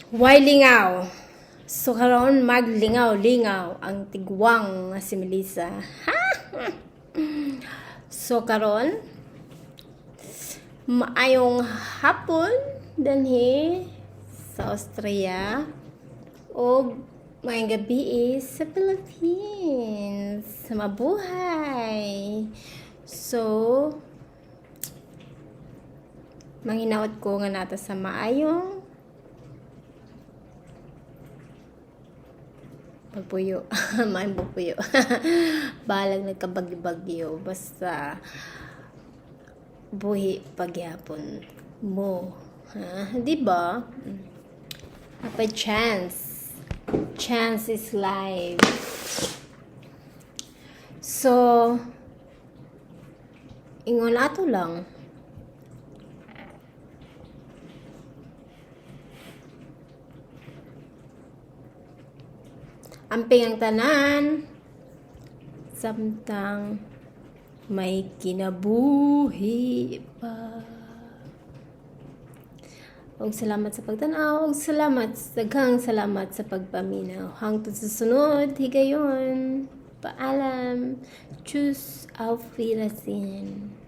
Why lingaw? So karon maglingaw-lingaw ang tigwang nga si Melissa. So karon maayong hapon dinhi sa Austria ug maayong gabi sa Philippines. Mabuhay! So, manghinaot ko nga nata sa maayong pagpuyo. Maayong pagpuyo. Bahalag nagkabagyo-bagyo. Basta buhi pagyapon mo. Ha? Di ba? Napay chance. Chance is life. So, ingon ato lang. Amping ang tanan samtang may kinabuhi pa. Og salamat sa pagtanaw, og salamat, daghang salamat sa pagpaminaw. Hangtod sa sunod, higayon. Paalam. Tschüss, auf Wiedersehen.